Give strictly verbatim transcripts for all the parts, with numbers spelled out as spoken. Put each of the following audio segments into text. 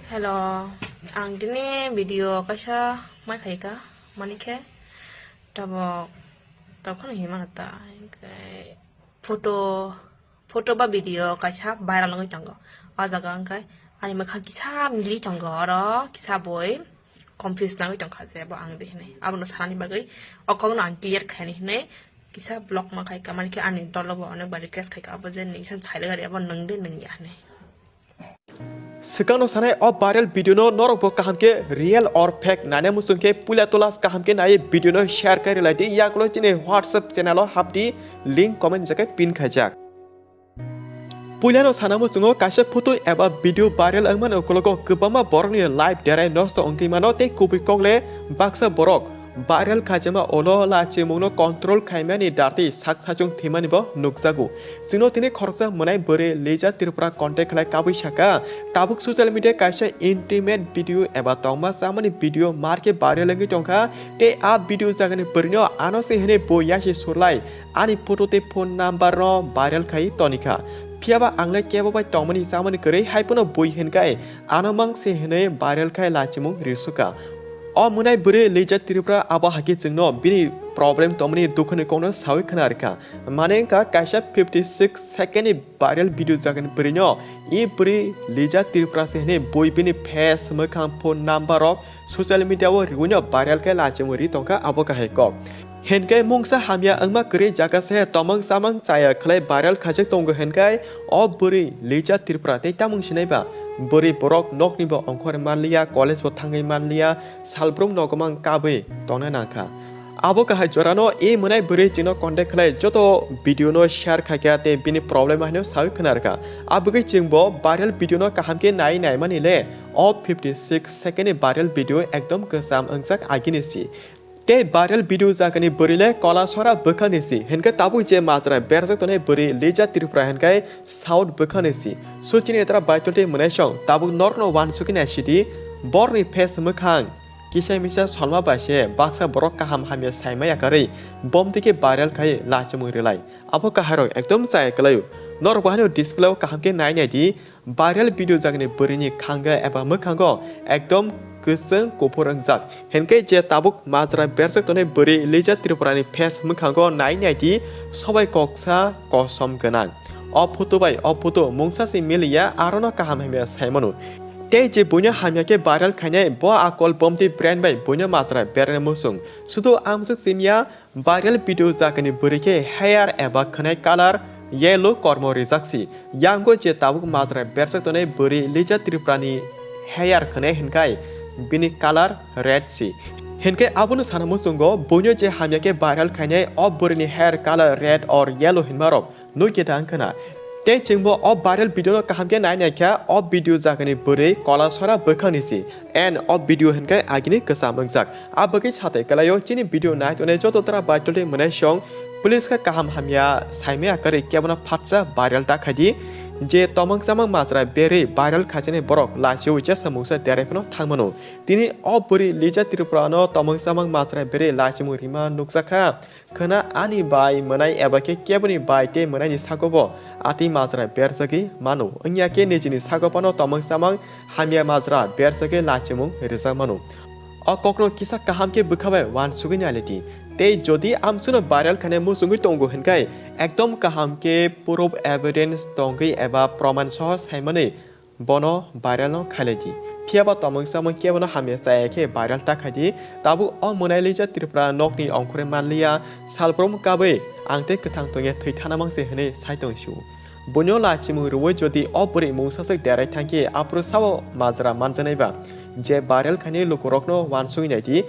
Hello, ang tini video kaisa mai khaika, mani khe tabok, tabok kheno hima ta, hingkhe photo, photo ba video kaisa viral wngwi tongo. O jaga wngkhe ani mwkhang kisa mili tongo, oro kisa boi confuse nangwi tongkha je bo ang de hinwi. Abono sanani bagwi o kokno ang clear khaini hinwi kisa vlog ma khaika, mani khe ani dolo bo onek bar request khaika, abo je nini san sai rwgari abo nwng de nwng ya hinwi. Swkangno sanai o viral video no norok bo kaham khe real or fake nane muchung khe puila tola kaham khe nai video no share khe rwlai di, yakulo chini WhatsApp channel o hap di, link comment jaga pin khaijak. Puilano sana muchungo kaisa photo eba video viral wngmani ukologo kwbangma borokni life derai nosto wngwi mano tei kubui kokle baksa borok viral khaijama ulo lachimungno control khaimani dartwi sak sachung thwimani bo nukjago. Chwngno tini khoroksa mwnai bwrwi Lija Tripura contact khlai kabui saka, tabuk social media kaisa intimate video eba tongma chamani video marke viral wngwi tongkha, tei a video jagani bwrwino ano se hwnwi bo yasi surlai ani photo tei phone number no viral khai tonikha. Phiyaba angle kebo bai tongmani chamani kwrwi hai phano bui hwnkai ano mang se hwnwi viral khai lachimung risuka. O mwnai bwrwi Lija Tripura abo hakhe chwngno bini problem tongmani dukhani kokno sawi khna rikha. Mane wngkha kaisa fifty six second ni viral video jagani bwrwino e bwrwi Lija Tripura se hwnwi bui bini face, mwkhang, phone number rok social media o riwino viral khe lachimung ri tongkha abo kahai kok. Hinkhe mungsa hamya wngma kwrwi jaga se tomang chamang chaya khlai viral khaijak tongo hinkhe o bwrwi Lija Tripura tei tamung sinai ba bwrwi borok nokni bo ongkhor manliya, college bo thangwi manliya, salbrum nogo mang kabwi tongna nangkha. Abo kahai jorano e mwnai bwrwi chwngno contact khlai joto video no share khaikha tei bini problem haino sawi khna rwkha. Abwgwi chwngbo viral video no kaham khe nai naimani le o fifty six second ni viral video ekdom kwcham wngjak agini si. Tei viral video jagani bwrwi le kola sora bwkhani si. Hinkhe tabuk je majra berjak tongnai bwrwi Lija Tripura hinkhe South bwkhani si. Suchini etra baitol tei mwnaisong tabuk norokno wansugwi naisidi borni face mwkhang. Kisa misa solma bai se baksa borok kaham hamya saimaya karwi bomtwi khe viral khai lachimung rwlai. Abo kahairok ekdom chaya kwlaio. Norok bo haino display o kaham khe nai nai di. Viral video jagani bwrwini khanga eba mwkhango ekdom kwchwng kuphur wngjak. Hinkhe je tabuk majra berjak tongnai bwrwi Lija Tripurani face mwkhango nai nai di, sobai koksa kosom gwnang. O photo bai o photo mungsa se miliya, arono kaham hamya saimano. Tei je buino hamya khe viral khainai bo akol bomtwi brand bai buino majra berani muchung. Sudu amjwk simiya viral video jagani bwrwi khe hair eba khwnai color yellow kormo rijak si. Yango je tabuk majra berjak tongnai bwrwi Lija Tripurani hair khwnai hinkhai bini color red si. Hinkhe abono sana muchungo buino je hamya khe viral khainai o bwrwini hair color red or yellow hinmarok nukhe da wngkhana. Tei chwngbo o viral video no kaham khe nai naikha, o video jagani bwrwi kola sora bwkhani si. And o video hinkhe agini kwcham wngjak. A bagwi satai kwlaio chini video nai tongnai joto tra baitolni mwnaisong please kha kaham hamya saimaya kwrwi kebono phatsa viral ta khaidi. Je tomang chamang majra berwi viral khaijani borok lachio chesa mungsa derai phano thangmano. Tini o bwrwi Lija Tripura no tomang chamang majra berwi lachimung rima nukjakha. Khwna ani bai mwnai eba khe keboni bai tei mwnaini sago bo atwi majra berjagwi mano. Wngya khe nijini sago phano tomang chamang hamya majra berjagwi lachimung rijak mano. O kokno kisa kaham khe bwkha bai wansugwi nailai di. Tei jodi amswkno viral khainai muchungwi tongo hinkhai ekdom kaham khe proof evidence tongwi eba proman soho saimanwi bono viral no khailai di. Phiyaba tomang chamang kebono hamya chaya khe viral ta khai di. Tabuk o mwnai Lija Tripura nokni ongkhorwi manliya, salbrum kabwi ang tei kwthang tongya thwi thana mang se hwnwi sai tong sio. Buino lachimung rwui jodi o bwrwi mungsaswk derai thangkhe aphuru sao majra manjanai ba? Je viral khainai lukurokno wansugwi nai di.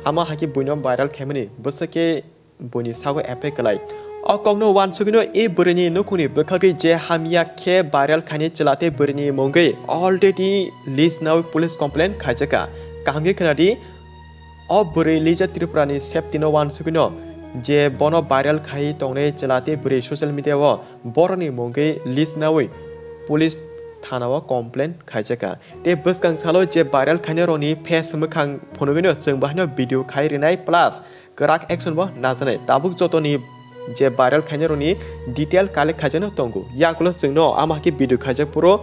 Ama hakhe buino viral khaimani bwswk khe buini sago effect kwlai. O kokno wansugwino e bwrwini nukhungni bwkhagwi je hamya khe viral khainai chwla tei bwrwini mungwi already list nawi police complaint khaijakha. Kaham khe khwnadi, o bwrwi Lija Tripurani safety no wansugwino je bono viral khai tongnai chwla tei bwrwi social media o boroni mungwi list nawi police thana o complaint khaijakha. Tei bwskang salo je viral khainairokni face mwkhang phunugwino chwng bahaino video khai rinai plus kwrak action bo najanai. Tabuk jotoni je viral khainairokni detail collect khaijakno tongo. Yakulo chwngno ama khe video khaijak phuru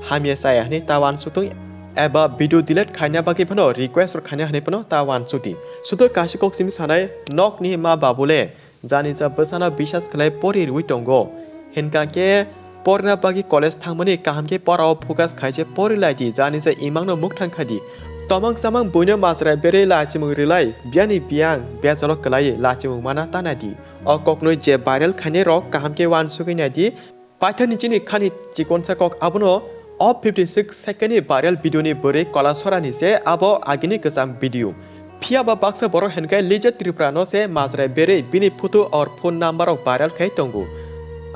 hamya chaya hwnwi ta wansukthung. eba video delete khaina bagwi phano request rok khaina hwnwi phano ta uansukdi. Sudo kaisa kok simi sanai, nokni ma babule janisa bwsano bisas khlai pori rwui tongo. Hinkha khe porina bagwi college thangmani kaham khe porao focus khaise pori laidi, janisa imangno mukthang khaidi. Tomang samang buino majra berwi lachimung rwlai biyani biyang bejalo kwlaiwi lachimung mana ta naidi. O koknwi je viral khainai rok kaham khe uansugwi naidi. Paithakni chini khani chikonsa kok abono o fifty six second ni viral video ni bwrwi kola sorani se abo agini kwcham video. Phiya ba baksa borok hinkhe Lija Tripura no se majra berwi bini photo or phone number rok viral khai tongo.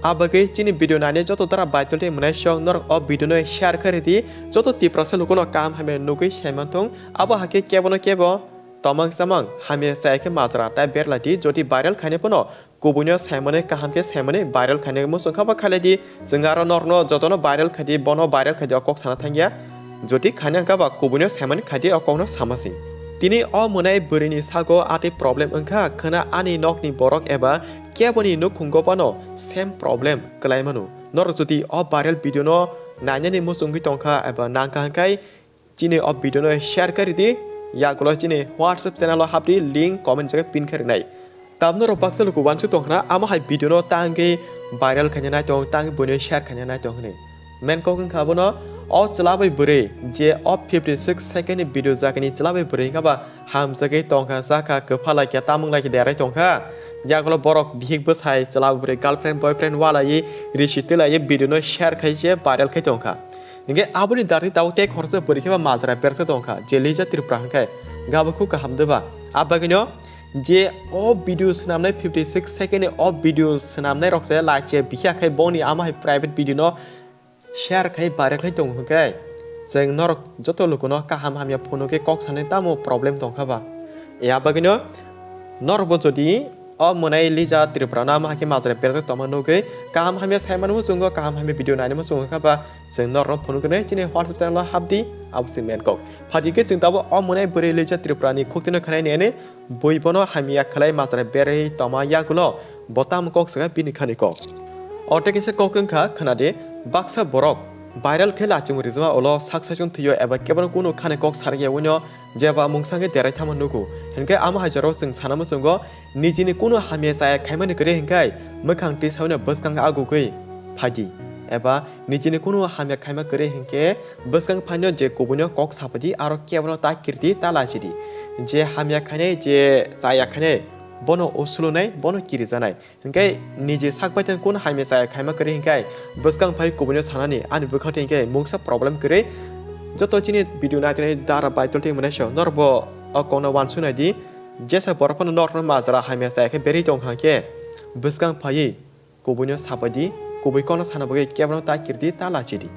Abagwi chini video nani joto dara baitol tei mwnai song norok o video no share khai ridi, joto Tiprasa lukuno kaham hamya nugwi saimanthong, abo hakhe kebono kebo tomang samang hamya chaya khe majra ta berladi, jodi viral khainai phano kubuino saimani kaham khe saimani viral khainai muchung kha ba khailai di. Chwng aro norno jotono viral khai di, bono viral khai di, o kok sana thangya. Jodi khaina hwnkha ba kubuino saimani khai di, o kokno sama si. Tini o mwnai bwrwini sago atwi problem wngkha, khwna ani nokni borok eba keboni nukhungo phano same problem kwlai mano. Norok jodi o viral video no nainani muchungwi tongkha eba nangkha hwnkhe chini o video no share kari di, yagulo chini WhatsApp channel o hapdi, link comment jaga pin kharinai. Tamno rok baksa luku uansuk tongkhna, amo hai video no tangwi viral khaina naitong, tangwi buino share khaina naitong hwnwi. Main kok wngkha abono, o chwla bai bwrwi je o fifty six second ni video jagani chwla bai bwrwi wngkha ba hamjagwi tongkha, chakha, kwpha laikha, tamung laikha, derai tongkha. Yagulo borok bihik bwsai chwla bai bwrwi girlfriend boyfriend walaiwi risi twilaiwi video no share khai se viral khai tongkha. Hinkhe aboni darti tabuk tei khoroksa bwrwi khe ba majra bersa tongkha, je Lija Tripura hinkhe gabakhu kaham deba. Abagwino je o video swnamnai fifty six second ni o video swnamnai rok se laiche bihya khai boni ama hai private video no share khai viral khai tongo hinkhe chwng norok joto lukuno kaham hamya phunukhe kok sanai tamo problem tongkha ba. E abagwino norokbo jodi o mwnai Lija Tripura no ama hakhe majra berjak tongma nugwi kaham hamya saimani muchungo, kaham hamya video naini muchungo kha ba chwng norokno phunuknai chini WhatsApp channel o hapdi, abo se main kok. Phaidi khe chwng tabuk o mwnai bwrwi Lija Tripura ni khuktino khanai nini bui bono hamya khlai majra berwi tongma yagulo bo tamo kok swkha bini khani kok. O tei kisa kok wngkha khwnadi, baksa borok viral khe lachimung rijima ulo sak saichung thwio eba kebono kunu khani kok sarya uino jeba mungsa wngwi derai thangma nugo. Hinkhe amo hai jorao chwng sana muchungo nijini kunu hamya chaya khaimani kwrwi hinkhe mwkhang tisawino bwskang agugwi phaidi eba nijini kunu hamya khaima kwrwi hinkhe bwskang phaino je kubuino kok sapadi aro kebono ta kirdi ta lachidi. Je hamya khainai je chaya khainai bono usulunai bono kirijanai. Hinkhe niji sak bai tang kun hamya chaya khaima kwrwi hinkhe bwskang phai kubuino sanani ani bwkha twi hinkhe mungsa problem kwrwi. Joto chini video naitwini dara baitol twi mwnai song norokbo o kokno uansuk naidi. Jesa borok phano norokno majra hamya chaya khe berwi tong kha khe bwskang phaiwi kubuino sapaidi, kubui kokno sana bagwi kebono ta kirdi ta lachidi.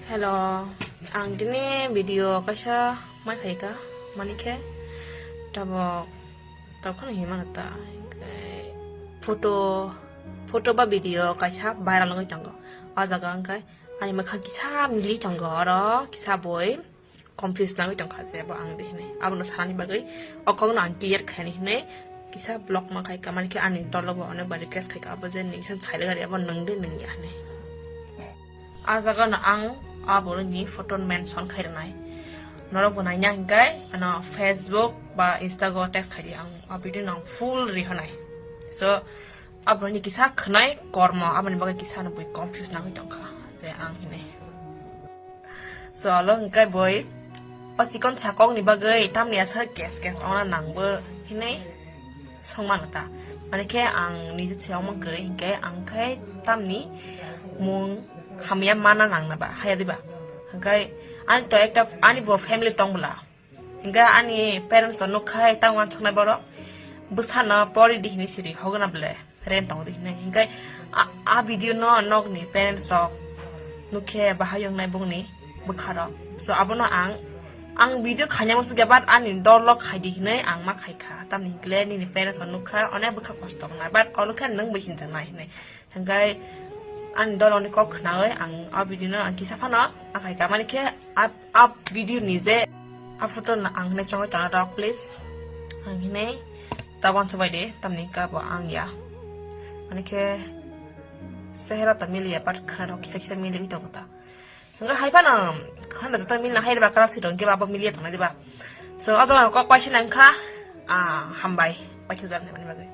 Hello, ang tini video kaisa mai khaika, mani khe tabok tabok kheno hima ta, photo photo ba video kaisa viral wngwi tongo. O jaga wngkha ani mwkhang kisa mili tongo, oro kisa boi confuse nangwi tongkha je bo ang di hinwi. Abono sanani bagwi o kokno ang clear khaini hinwi kisa block ma khaika, mani khe ani dolo bo onek bar request khaika, abo je nini kisa sai gari abo nwng de nwng ya hinwi. A jaga no ang a borok ni photo mention khai rwnai. Norok bo naina hinkhe ano Facebook ba Insta go text khai di, ang a video no ang full ri honai. So a borok ni kisa khwnai kormo, aboni bagwi kisa no bui confuse nangwi tongkha je ang hinwi. So alo hinkhe bui o chikon sakok ni bagwi tamni aswk kes kes ongna nangbo hinwi songmano ta. Mani khe ang niji se ongma kwrwi hinkhe ang khe tamni mung hamya mana nangna ba haya diba. Hinkhe ani to ekta ani bo family tong bwla. Hinkhe ani parents rok nukkhai tang uansuknai borok bwsano pori di hinwi siri hogna bwle rent tongo di hinwi. Hinkhe a, a video no nokni parents rok nukkhe bahai wngnai bongni bwkha rok. So abono ang, ang video khaina muchungya, but ani dol rok khai di hinwi ang ma khaikha. Tamni hinkhe nini parents rok nukkha onek bwkha kosto wngnai, but oro khe nwng bo hinjaknai hinwi. Hinkhe ani dol rokni kok khnawi ang a video no ang kisa phano ma khaikha. Mani khe a, a video ni je a photo no ang hinwi chongwi tongna rok please. Ang hinwi ta uansuk bai di, tamni hinkhe bo ang ya. Mani khe sehera ta miliya, but khna rok kisa kisa miligwi tongo ta. Hwnkhe hai phano khanda jotto milna hai ba karak si rong khe ba bo miliya thangna diba. So, o jaga kok paisa nang kha, ah, hambai. Paisa jar nang bagwi.